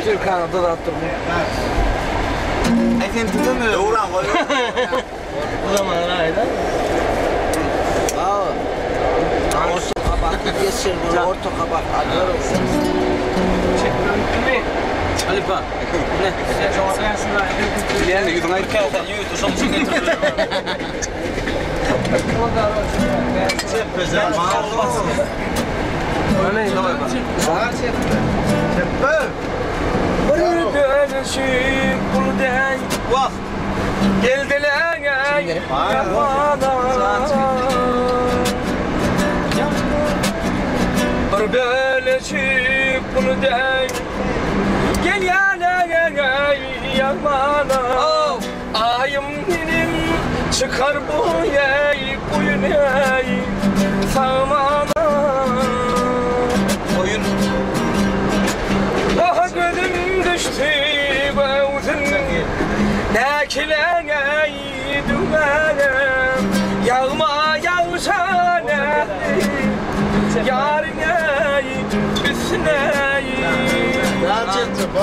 Türkana dudap durmy? Ay sen tutamıyorum. Döwran goý. Bu zaman aýda. Aa. Orta kabak geçir bunu orta kabak alıyorum. Mi? Alipa. Ne? Bilýän ýüzüň aýyp Sen ýüz şoň üçin getirdim. Çepbe Çeppe. Bir dönüşük bul dey. Wah. Geldiler Bir bölüşük bul dey. Gel yana gel gel yamana. Ayım benim çıkar bu yey boyun ey sağmana. Oyun. Ah gözüm düştü gözüm Ne kilen ey dümenem Yağma yağsa ne Yarın ey üstüne Daha çeppe.